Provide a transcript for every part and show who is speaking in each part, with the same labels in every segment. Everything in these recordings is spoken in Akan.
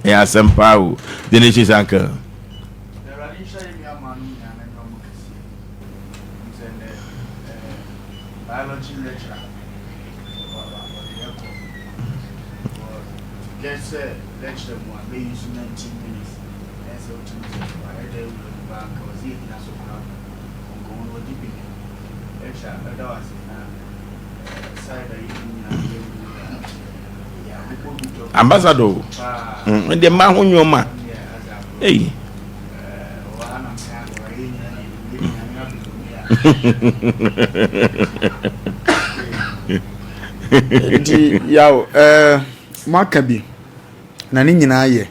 Speaker 1: Ɛyɛ asɛm paa o. The Nation's Uncle.
Speaker 2: Awurade nhyira yɛn nua maa no nyinaa na nyɛ ɔmo kɛseɛ. Ɔmo sɛ nnɛ eh, biology lecturer ɔde ɛkɔ. To get sɛ lecturer mu a bɛyi so 19 minutes ɛyɛ sɛ wotumi sɛ wayɛ dɛ wura mu baa nka ɔsɛ yɛgyina so koraa nkɔmmɔ no wɔdi bi ne lecturer bɛda wo ase na eh, side a yɛdi nyinaa yɛwu
Speaker 1: Ambassador o. Mm, deɛ mmaa ho nneɛma. Ei.
Speaker 2: Nti yaw ɛɛ eh, moaka bi na ne nyinaa yɛ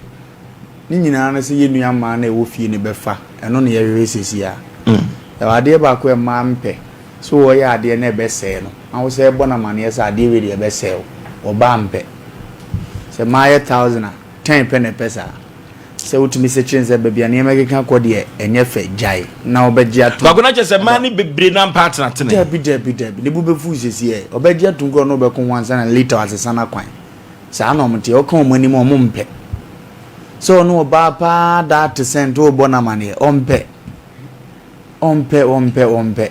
Speaker 2: ne nyinaa no sɛ yɛ nua mmaa na ɛwɔ fie no bɛfa ɛno na yɛhwehwɛ sɛsi a mm. ɛwɔ adeɛ baako ɛmaa mpɛ So wɔyɛ adeɛ na ɛbɛsɛe no na wo sɛ bɔ no amaneɛ sɛ adeɛ wei deɛ ɛbɛsɛe wo, ɔbaa mpɛ. Sɛ mmaa yɛ thousand a, ten pɛ na ɛpɛ saa. Sɛ wotumi sekyere no sɛ baabi a nneɛma keka kɔ deɛ ɛnyɛ fɛ, gyae na ɔbɛgye atom.
Speaker 1: Kwaku na kyerɛ sɛ mmaa no bebree no ampa atenatene.
Speaker 2: Dabi dabi dabi, ne bo bɛfu sesiɛ. Ɔbɛgye atom koraa ɔne wo bɛko ho ansa na later wasesa n'akwan. Saa na wɔn teɛ, woka wɔn anim a wɔn mpɛ. Sɛ ɔne ɔbaa paa da ate sɛ nti wobɔ no amaneɛ, ɔmpɛ. Ɔmpɛ, ɔmpɛ, ɔmpɛ.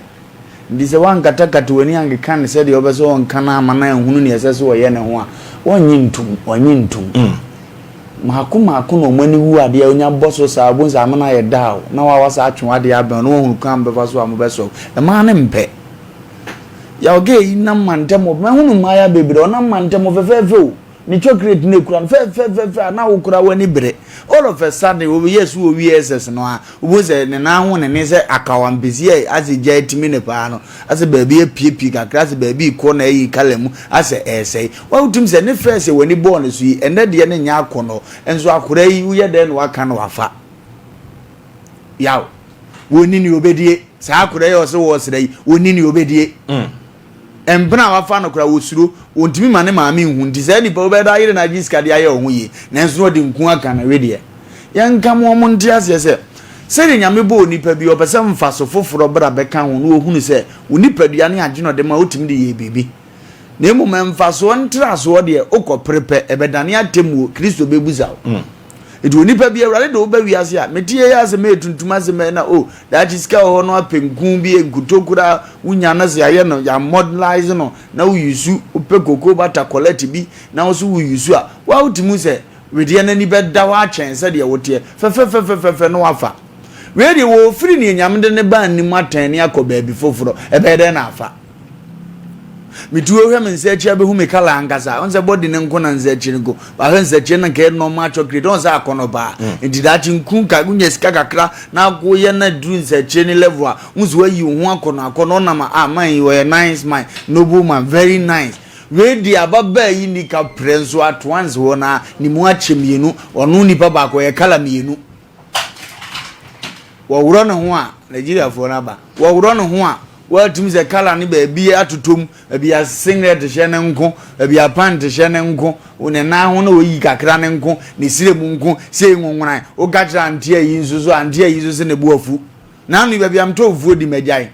Speaker 2: Nti sɛ woankatakata w'ani ankeka no sɛdeɛ wopɛ sɛ ɔnka no amma no anhunu deɛ ɛsɛ sɛ ɔyɛ ne ho a, ɔnnye ntom, ɔnnye ntom. Mmaako mmaako na wɔn ani wu adeɛ a wonya bɔ so saa, wobɛhu sɛ amena ayɛ dull, na woasan atwe w'adeɛ abɛn wo na woahunu kwan a mobɛfa so a mobɛsɔ. Mmaa no mpɛ. Yaw gay yi nam mantam hɔ, mahunu mmayewa bebree, ɔnam mantam hɔ fɛfɛɛfɛ o. Ne chocolate no ekura no fɛfɛɛfɛfɛ a na wo koraa w'ani bere. All of a sudden obi yes wɔ wie SS no a wobɛhu sɛ ne nan ho ne ne sɛ akaw ampesi a asɛ gya atumi ne paa no asɛ baabi apiepie kakra asɛ baabi rekɔ na ayi colour mu asɛ ɛresɛe. Wa wotumi sɛ ne first a w'ani bɔɔ ne so yi ɛnɛ deɛ no nyɛ akɔnnɔ nso akwadaa yi woyɛ dɛn na waka na wafa. Yaw. Wɔnni nea ɔbɛdie. Saa akwadaa yi a ɔsɛ wɔresra yi wɔnni nea ɔbɛdie. Mpena a wafa no koraa wɔsuro, ɔntumi ma ne maame nhu nti saa nipa wobɛda ayere no agye sika de ayɛ wo ho yie nanso na ɔde nku aka no wedeɛ. Yɛnka mo wɔn nte aseɛ sɛ sɛdeɛ Nyame bɔɔ onipa bi ɔpɛ sɛ mfaso foforɔ bra bɛka ho na ɔhunu sɛ wo nipadua ne adwene ɔde ma wotumi de yɛ biribi na mmom mfasoɔ ntrasoɔ deɛ wokɔ pere pɛ ɛbɛdane atemmuo Kristo bɛbusa wo. Nti onipa bi Awurade de wo ba wiase a mete yɛ ase mɛyɛ tuntum ase mɛyɛ na o daakye sika wɔ hɔ no apɛ nku bi nkuto koraa wonya no sɛ yɛayɛ no yɛ modernize no na wo yusu wopɛ cocoa butter collect bi na wo so wo yusu a wa wotumi sɛ wedeɛ no ani bɛda hɔ akyɛn sɛdeɛ woteɛ fɛfɛfɛfɛfɛ no wafa wei deɛ wɔfiri ne nyame de ne ba anim atɛn ne akɔ baabi foforɔ ɛbɛyɛ dɛn na afa Metu hwɛ me nsa akyi abɛhu me kala ankasa. Ɔn sɛ body ne nko na nsa akyi nko. Bahwɛ nsa akyi na nka normal chocolate. Ɔn sɛ akɔnɔ paa. Mm. Nti daakye nku ka wonya sika kakra na akoyɛ na duru nsa akyi ne level a wo nso wayi wo ho akɔnɔ akɔnɔ ɔnam a ah man yi ɔyɛ nice man, noble man, very nice. Wei deɛ ababaa yi ni ka prɛ nso at once hɔ na ne mu akyɛ mmienu. Ɔno nipa baako ɔyɛ kala mmienu. Wɔworɔ ne ho a, Nigeriafoɔ no aba. Wɔworɔ ne ho a, wɔatumi sɛ kala no baabi atotɔ mu, baabi a singlet hyɛ no nko, baabi a pant hyɛ no nko, ne nan ho na wɔyi kakra no nko, ne srɛ mu nko, sei nwonworan. Woka kyerɛ ante ayi nso so, ante ayi nso sɛ ne bo afu. Naano yi baabi a metɔ fufuo di magyae.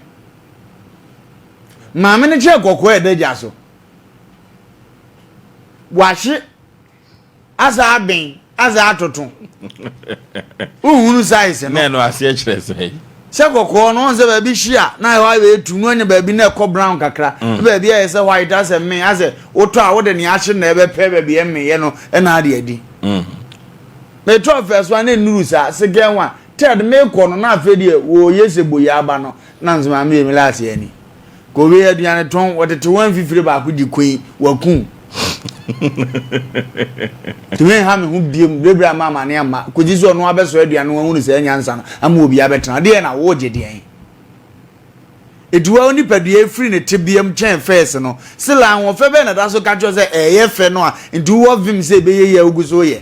Speaker 2: Maame no kyerɛ kɔkɔɔ a ɛda gya so. Wahye Adze aben, adze atoto. Wonhunu size no.
Speaker 1: Na ɛno aseɛ kyerɛ sɛn?
Speaker 2: Sɛ kɔkɔɔ no, wɔn sɛ baabi hye a na ɛhɔ ayɛ etu no anya baabi na ɛkɔ brown kakra. Mm. Baabi ayɛ sɛ white asɛ mmen asɛ wotɔ a wode nea ahye na ɛbɛpɛ baabi ɛmmeyɛ no ɛna ade adi. Mm. Metɔ first one na nnuru saa, second one, third mekɔ no na afei deɛ wɔyɛ sɛ boyi aba no na nso maame yɛ mi last ani. Kobe aduane tɔn, wɔtete wɔn mfifire baako di koin, wakum. Tumi nha me ho biem, bebree ama amane amma, kɔsi sɛ ɔno abɛsɔ aduane no ahunu sɛ nyansa no ama obi abɛtena. Deɛ na wogye deɛn? Eti wa nipadua efiri ne tebeam kyɛn fɛs no, sila ahoɔfɛ bɛn na da so ka kyerɛ sɛ ɛyɛ fɛ no a, nti wowɔ vim sɛ ɛbɛyɛ yie a wogu so yɛ.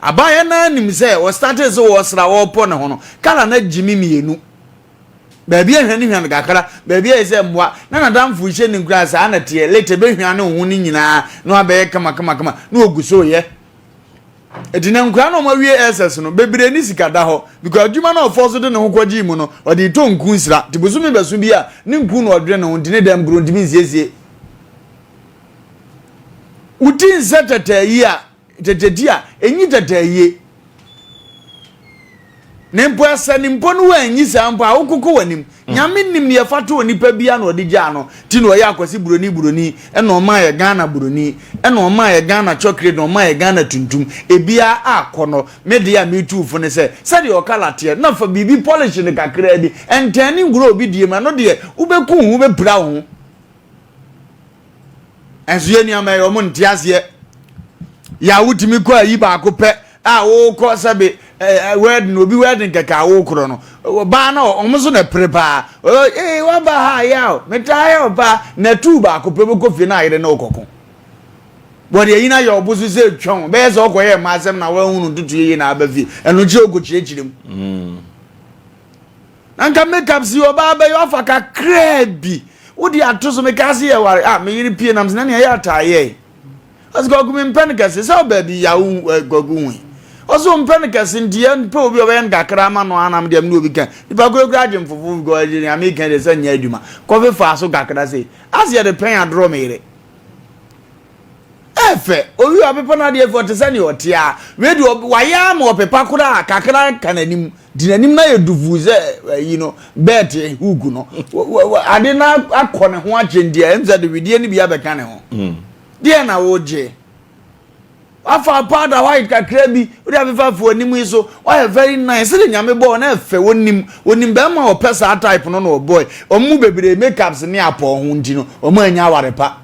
Speaker 2: Abaayɛ no ara nim sɛ wɔstartee sɛ wɔsra wɔpɔ ne ho no, kala no agye me mmienu. Baabi ahwanihwan kakra, baabi ayɛ sɛ mmoa, na n'adamfo rehyɛ no nkuran saa na teɛ, later bɛhwane wo ho no nyinaa na wabɛyɛ kama kama kama na ɔgu so yɛ. Ɛti na nkuraa na wɔawie SS no, bebree ne sika da hɔ because adwuma no a ɔfɔ so de ne ho kɔgyee mu no, ɔde retɔ nku nsra. Nti bosome bɛso bi a, ne nku na ɔdwene ne ho nti ne dɛm koro ntumi nsiesie. Wo ti nsɛ tɛtɛɛ yi a. tɛtɛti a ɛnyi tɛtɛyie. Ne mpo ɛsɛ ne mpo no wanyi saa mpo a wokoko w'anim. Nyame nim ne yɛfa to onipa bia na ɔde gyaa no ti na ɔyɛ akwasi buroni buroni ɛna ɔma yɛ Ghana buroni ɛna ɔma yɛ Ghana chocolate na ɔma yɛ Ghana tuntum ebia akɔ no. Me deɛ a metu fo ne sɛ sɛdeɛ ɔkala teɛ na fa biribi polish no kakraa bi ɛntɛn ne nkuro obi die mu ɛno deɛ wobɛku wo ho wobɛpira wo ho. Ɛnso yɛ nneɛma yɛ wɔn nte aseɛ. Yɛ a wotumi kɔ ayi baako pɛ a wokɔ sɛbe ɛɛ wedding obi wedding kɛkɛ a wokorɔ no baa na wɔn nso na pere paa ee waba ha yɛ o metaa yɛ o paa na tuu baako pɛ bɛkɔ fie na ayere ne wokɔko wɔde ayi na yɛ ɔbo so sɛ twɛn bɛyɛ sɛ ɔkɔyɛ mma asɛm na wɔahunu ntutu yie na aba fie ɛno kyerɛ ɔkɔkyerɛkyerɛ mu. Na nka makeup si ɔbaa bɛyɛ ɔfa kakraa bi wode ato so mekaa se yɛware a me yere pie nam sɛ na nea ɛyɛ ataa yɛe ɔsɛ kwaku mempɛ no kɛse sɛ ɔbaa bi ya wo kwaku hui ɔsɛ ɔmpɛ no kɛse nti yɛmpɛ obi ɔbɛyɛ no kakra ama no anam deɛ mene obi ka nipa koro kura agye mfofo because ɛgye nea meka deɛ sɛ nyɛ adwuma kɔfe faa so kakra sei ase yɛde pɛn adorɔ me yere Ɛfɛ, owi a ɔpepa n'adeɛ fi ɔte sɛ nea ɔte a, wei deɛ wayɛ ama ɔpepa koraa kakra ka n'anim, nti n'anim no ayɛ dufuu sɛ ayi no, bɛɛte hook no. Ade no akɔ ne ho akyɛ nti ɛm sɛ de wedeɛ no bi abɛka ne ho. Deɛ na wogye? Wafa powder white kakra bi, wode afefa fo anim yi so, wayɛ very nice, sɛdeɛ Nyame bɔɔ no ɛfɛ, wɔnim, wɔnim bɛrima a ɔpɛ saa type no na ɔbɔe. Wɔn mu bebree makeups ne apɔw ho nti no, wɔn anya aware pa.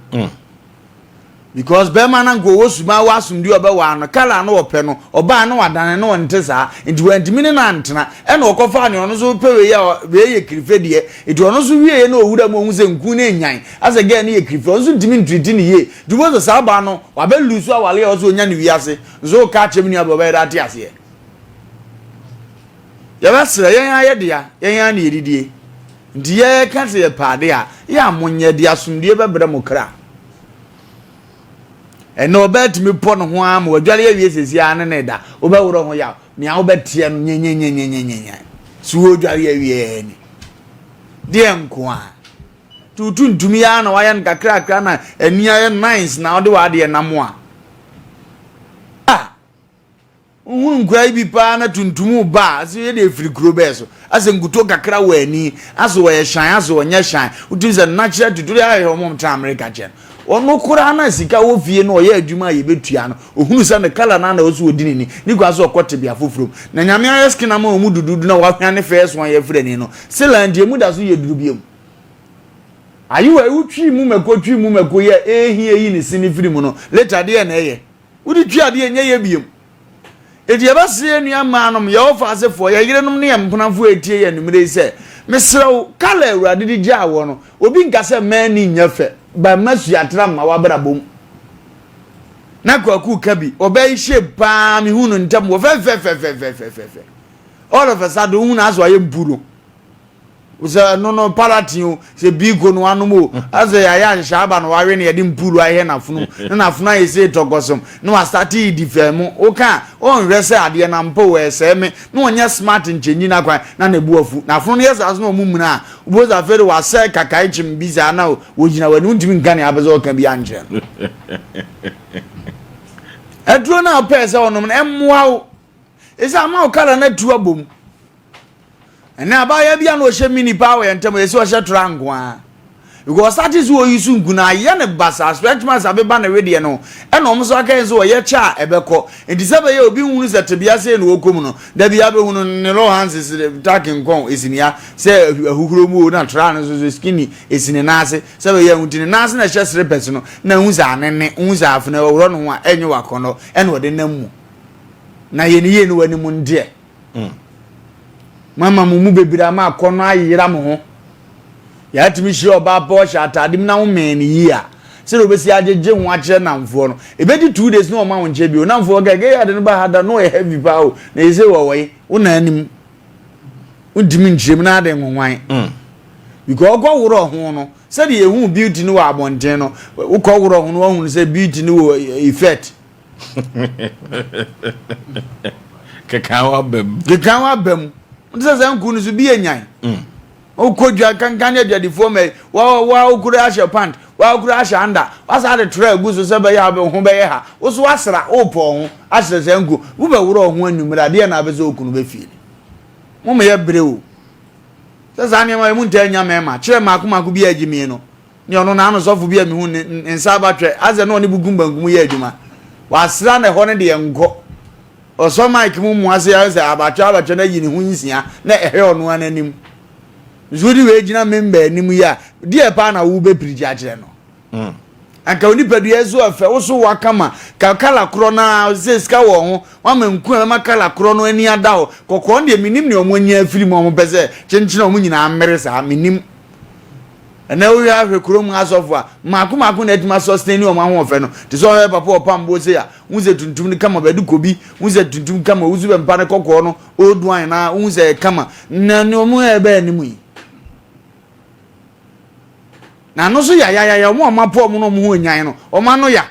Speaker 2: Because bɛrima no anka ɔwɔ suma wɔ asomdue ɔbɛwaa no kala no ɔpɛ no ɔbaa no wadane no ɔnte saa nti wantumi ne no antena ɛna ɔkɔfaa ne ɔno nso pɛ wei a wei yɛ kirife deɛ nti ɔno nso wieɛ na ɔwura mu ɔhu sɛ nku no enyan asɛ gɛɛ no yɛ kirife ɔno nso ntumi ntiriti ne yie nti wobɛhu sɛ saa baa no wabɛ lusu awale a ɔsɛ ɔnya ne wiase nso woka akyerɛ me nua bɛ ɔbɛyɛ dɛ ate aseɛ yɛbɛsrɛ yɛn ayɛ dea yɛn ara na yɛdidie nti yɛka sɛ yɛpɛ ade a yɛ a monyɛ de asomdue bɛbrɛ mo kra. Ɛnna ɔbaa tumi pɔ ne ho ara ma wadware awie sɛsi ara ne ne da. Wobɛworɔ ho yaw. Nea wobɛteɛ no nyenyenyenyenyenyen. So wodware awie ni. Deɛ nko a. Nti wotuntumi yi ara na wayɛ no kakrakra na ani ayɛ nice na wode w'adeɛ nam a. Ah! Wohunu nkoa yi bi paa na tuntum reba a, asɛ yɛ deɛ ɛfiri kuro bɛɛ so. Asɛ nkuto kakra wɔ ani, asɛ ɔyɛ shan, asɛ ɔnyɛ shan. Wotumi sɛ natural tutu deɛ ayɛ wɔn tena Amerika kyɛ no. Ɔno koraa na sika wɔ fie na ɔyɛ adwuma a yɛbɛtua no, ɔhunu sɛ ne kala no na ɛwɔ sɛ ɔdi ne ni, ne kwan sɛ ɔkɔ tebea foforɔ mu. Na Nyame ayɛ skin ama wɔn duduudu na wahwane first one yɛfrɛ ani no, sila nti ɛmu da so yɛ duru biom. Ayewa yi wotwi mu mako twi mu mako yi a ɛhia yi ne sini firi mu no, later deɛ na ɛyɛ. Wode twi adeɛ ɛnyɛ yɛ biom. Enti yɛbɛsrɛ yɛn nua mmaanom, yɛn ɔfaasefoɔ, yɛn yerenom ne yɛn mpenafoɔ a ɛtie yɛn anwummerɛ yi sɛ, mesrɛ wo, kala a Awurade de gyaa woɔ no, obi nka sɛ mmaa ani nyɛ fɛ, but mma suatra mma w'abrabɔ mu. Na Kwaku ka bi, ɔbaa yi shape paa, mehu no ntɛm, wɔ fɛfɛfɛfɛfɛfɛfɛ. All of a sudden, wohu no asɛ wayɛ mpu no. Sɛ ɛno no paratin o, sɛ biiko no anom o, asɛ yɛayɛ ahyehyɛ aba na wawe no yɛde mpuuru ayɛ n'afono na n'afono ayɛ sei tɔkɔsom na wasate yi di fɛn mu. Woka a, ɔnhwɛ sɛ adeɛ no ampa o, ɛsɛe me na ɔnyɛ smart nkyɛnyi n'akwan na ne bo afu. N'afono no yɛ saa so na ɔmo muna a, wobɛhu sɛ afei de wasɛe kakae kyem bi saa na ɔgyina w'anim wontumi nka nea apɛ sɛ ɔka bi ankyerɛ no. Aduro no a wopɛɛ sɛ ɔnom no, ɛmmoa wo. Ɛsɛ ama wo kala no atu abom. Ɛnɛ abaayewa bi a na ɔhyɛ mini paa wɔ yɛn ntam yɛsɛ ɔhyɛ tra nko ara because ɔsate sɛ ɔyi so nku na ayɛ ne basa stretch marks abeba ne wedeɛ no ɛna wɔn nso aka yɛn sɛ ɔyɛ kyɛ a ɛbɛkɔ nti sɛ bɛyɛ obi nhunu sɛ tebea sei na ɔkɔ mu no da bi abɛhunu ne low hands tak nkɔn esinia sɛ ahuhuro mu o na tra no nso so skinny esi ne nan ase sɛ bɛyɛ ahu nti ne nan ase na ɛhyɛ slippers no na ehu sɛ anene ehu sɛ afena ɔworɔ ne ho a ɛnyɛ wakɔnɔ ɛna ɔde nam mu na yɛn yie no wɔ anim ndeɛ. Moama mo mu bebree ama akɔnnɔ ayera mo ho. Yɛatumi hyia ɔbaa pɛ ɔhyɛ ataade mu na womee no yie a, sɛdeɛ ɔbɛsi agyegye ho akyerɛ nnamfoɔ no, ɛbɛdi 2 days na ɔma wo nkyɛn bio. Nnamfoɔ bɛka, gay ade no ba ha da na ɔyɛ heavy paa o, na ɛsɛ wɔ wɔyi, wo na anim. Wontumi nkyerɛ mu na ade nwonwan. Because ɔkɔ worɔ ho no, sɛdeɛ yɛhu beauty no wɔ abɔnten no, wokɔ worɔ ho no wahunu sɛ beauty no wɔ effect.
Speaker 1: Keka ho aba mu.
Speaker 2: Keka ho aba mu. Nti sɛ saa nku no so bi yɛ nyan. Wokɔ dwa kankan ne adwadifoɔ ma yi, wa wa wokura ahyɛ pant. Woakura ahyɛ anda, woasan de tra agu so sɛ ɛbɛyɛ a wo ho bɛyɛ ha. Wo nso woasra, worepɔ wo ho ahyɛ saa nku. Wobɛworɔ wo ho anwummere a, deɛn na wopɛ sɛ wo kunu bɛfiili? Mommeyɛ brɛ o. Sɛ saa nneɛma yi montaa nnya mmarima. Kyerɛ mmaako mmaako bi a agye mie no. Ne ɔno n'ano sɔfo bi a mehu ne ne nsa aba twɛ asɛ na ɔne bukum bankum yɛ adwuma. Wasra na ɛhɔ no deɛ nkɔ. Ɔsɔ mic mu mmoa se ayɛ sɛ abatwɛ abatwɛ no ayi ne ho nsia na ɛhwɛ ɔno ara n'anim. Nso wode wei gyina member anim yi a, deɛ paa na wobɛpirikyi akyerɛ no? Mm. Anka wo nipadua so ɛfɛ, wo so wakama, ka kala korɔ no ara, sɛ sika wɔ ho, wama nku a ɛbɛma kala korɔ no ani ada hɔ. Kɔkɔɔ no deɛ menim nea wɔn anya afiri mu a wɔpɛ sɛ kyenkyene wɔn nyinaa mmere saa, menim. Ɛnɛ wohwɛ ahwɛ kurom asɔfo a, mmaako mmaako na atumi asɔstain ne wɔn ahoɔfɛ no. Te sɛ ɔhwɛ papa ɔpam boɔ sei a, wohu sɛ tuntum no kama, bɛde kɔ bi, wohu sɛ tuntum kama, wosu bɛmpa no kɔkɔɔ no, old wine na wohu sɛ kama. Na ne wɔn a ɛbɛyɛ anim yi. Na ano nso yayayaya, wɔn a wɔapɔ wɔn na wɔn ho anyan no, wɔn ano ya.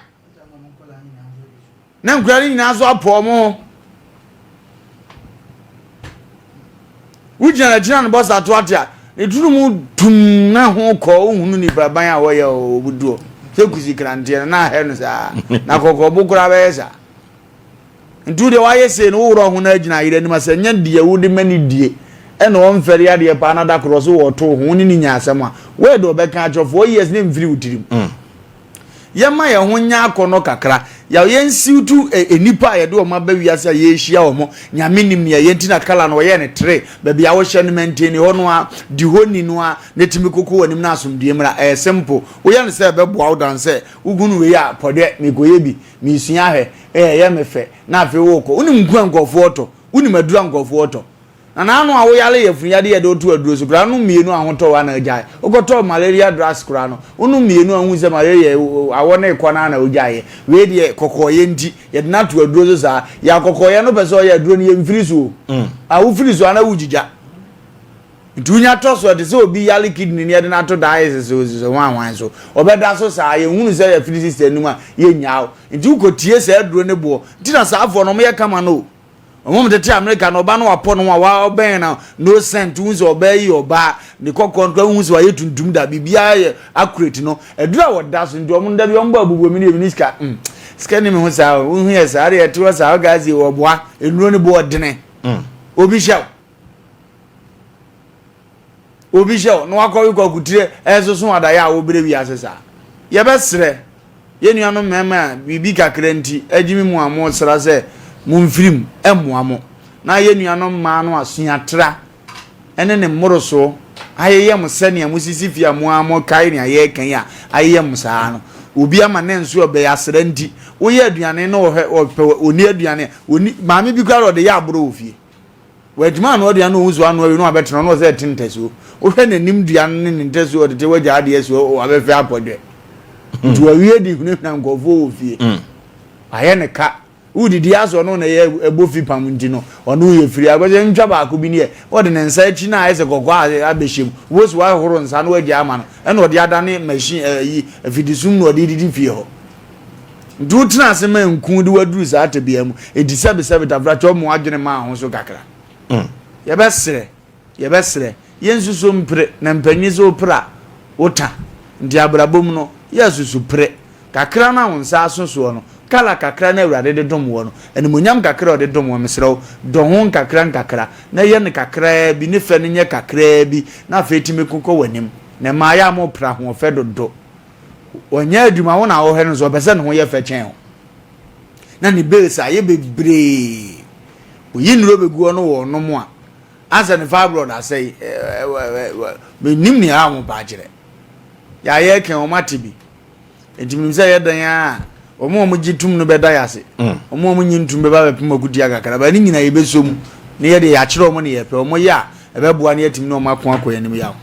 Speaker 2: Na nkura no nyinaa nso apɔ wɔn ho. Wogyina n'akyi na ne bɔsa ato ate a, ne tiri mu tum na ho kɔ, wohunu nipa ban a wɔyɛ ɔbuduɔ. Sɛ kusi kranteɛ no, na ahɛ no saa. Na kɔkɔbo koraa bɛyɛ saa. Nti wo deɛ wayɛ sei no woworɔ ho no agyina ayerɛ anim asɛ nyɛ deɛ wode ma ne die ɛna ɔmfɛre adeɛ paa na da korɔ so wɔto ho wo ne ne nya asɛm a wei de ɔbɛka akyerɛ 4 years ne mfiri wo tirim. Yɛma yɛn ho nyɛ akɔnnɔ kakra. Yaw yɛnsiw to nnipa a yɛde wɔn aba wiase a yɛrehyia wɔn. Nyame nim nea ɛyɛ nti na kala no wɔyɛɛ no tere. Baabi a wohyɛ no maintain hɔ no ara, di hɔ ni no ara na tumi koko w'anim na asomdwoe mmra. Ɛyɛ simple. Woyɛ no sɛ ɛbɛboa wo dan sɛ wohunu wei a pɔdwɛ mekɔyɛ bi, meresua ahwɛ, ɛyɛ me fɛ na afei worekɔ. Wonim nku a nkurɔfoɔ tɔ? Wonim aduru a nkurɔfoɔ tɔ? Na n'ano a woyare yafunu yade yɛde wo to aduro so koraa wonom mmienu a ahotɔ wo a na agyae. Wokɔtɔɔ malaria drugs koraa no wonom mmienu a wohu sɛ malaria awɔ no rekɔ no ara na wogyaeɛ. Wei deɛ kɔkɔɔyɛ nti yɛde no ato aduro so saa. Yɛ akɔkɔɔyɛ no pɛ sɛ ɔyɛ aduro no yɛmfiri so o. A wofiri so a na wogyigya. Nti wonya tɔ so a ɛte sɛ obi yare kidney na yɛde no ato dialysis so so hwan hwan so. Ɔbɛda so saa yɛnhunu sɛ yɛfiri sister anim a yɛnnyaa wo. Nti wokɔtie saa aduro no boɔ. Nti na saa afoɔ no wɔyɛ kama no o. Wɔn tete Amerika no ɔba no wapɔ no ho a wabɛn na no scent wohu sɛ ɔbaa yi yɛ ɔbaa ne kɔkɔɔ no koraa wohu sɛ wayɛ tuntum da biribiara yɛ accurate no aduru a wɔda so nti wɔn da bi wɔn bɔ abubuo mi ne yɛ mi ne sika mm sika ni mi ho saa o wohu yɛ saa deɛ ɛte hɔ saa ɔga ase wɔboa nnuro no bo ɔdene obi hyɛ Obi hyɛ wo na wakɔwe kwakutire ɛresoso adaeɛ a wobrɛ wiase saa. Yɛbɛsrɛ yɛn nuanom mmarima a biribi kakra nti agyimi mo a mosra sɛ momfiri mu mmoa mo na yɛn nuanom mmaa no a suatra ne ne mmorosoɔ ayeyɛ mo sɛnea mosisi fie a mo ara mokae nea yɛreka yi a ayeyɛ mo saa no. Obi ama ne nso ɔbɛyɛ asra nti woyɛ aduane na ɔhwɛ ɔpɛ ɔni aduane a ɔni maame bi koraa ɔde yɛ aborɔ wɔ fie. Watumi anoa aduane na ohu sɛ wanoa awie na wabɛtena hɔ na ɔsɛ ɛte ntasuo. Wohwɛ n'anim dua no ne ne ntasuo a ɔde te wagya adeɛ asi hɔ wabɛfɛ apɔdwɛ. Nti wawie de hunahuna nkurɔfoɔ wɔ fie. Wayɛ ne ka. Wodidi asɛ ɔno na ɛyɛ ɛbɔ fi pam nti no ɔno yɛ firi akɔsɛ ntwa baako bi ne yɛ ɔde ne nsa akyi na ayɛ sɛ kɔkɔɔ a abɛhyɛ mu. Wosi wahoro nsa na wagya ama no ɛna ɔde adane machine ɛyi afidisum na ɔde didi fie hɔ. Nti wotena ase ma nku de waduru saa tebea mu. Enti sɛbesɛbe tafrakyɛ ɔmo adwene maa ho so kakra. Yɛbɛsrɛ, yɛbɛsrɛ, yɛnsusu mpere na mpanyin sɛ wopere a, wota. Nti abrabɔ mu no, yɛsusu pere. Kakra no a wo nsa aso soɔ no, kala kakra no a Awurade de dom woɔ no, animuonyam kakra a ɔde dom woɔ, mesrɛ wo, dɔ ho nkakra nkakra, na yɛ no kakraa bi, ne fɛ no nyɛ kakraa bi, na afei tumi ko kɔ w'anim. Na mmaeɛ a mopere ahoɔfɛ dodo. Ɔnyɛ adwuma wo na wohwɛ no so ɔpɛ sɛ ne ho yɛ fɛ kyɛn wo. Na ne bills ayɛ bebree. Oyi nnuro bɛgu hɔ no wɔ ɔnom a asɛ ne fibroid asɛe. Menim nea a wɔn pa akyerɛ. Yɛayɛ kɛn wɔn ate bi. Nti menim sɛ yɛ dan a wɔn a wɔgye tum no bɛda yɛ ase. Wɔn a wɔnye ntum bɛba bɛpem akutia kakra. Ba ne nyinaa yɛbɛsɔ mu. Ne yɛ deɛ yɛakyerɛ wɔn ne yɛpɛ. Wɔn yɛ a ɛbɛboa ne yɛatumi ne wɔn ako akɔ yɛn anim yaw.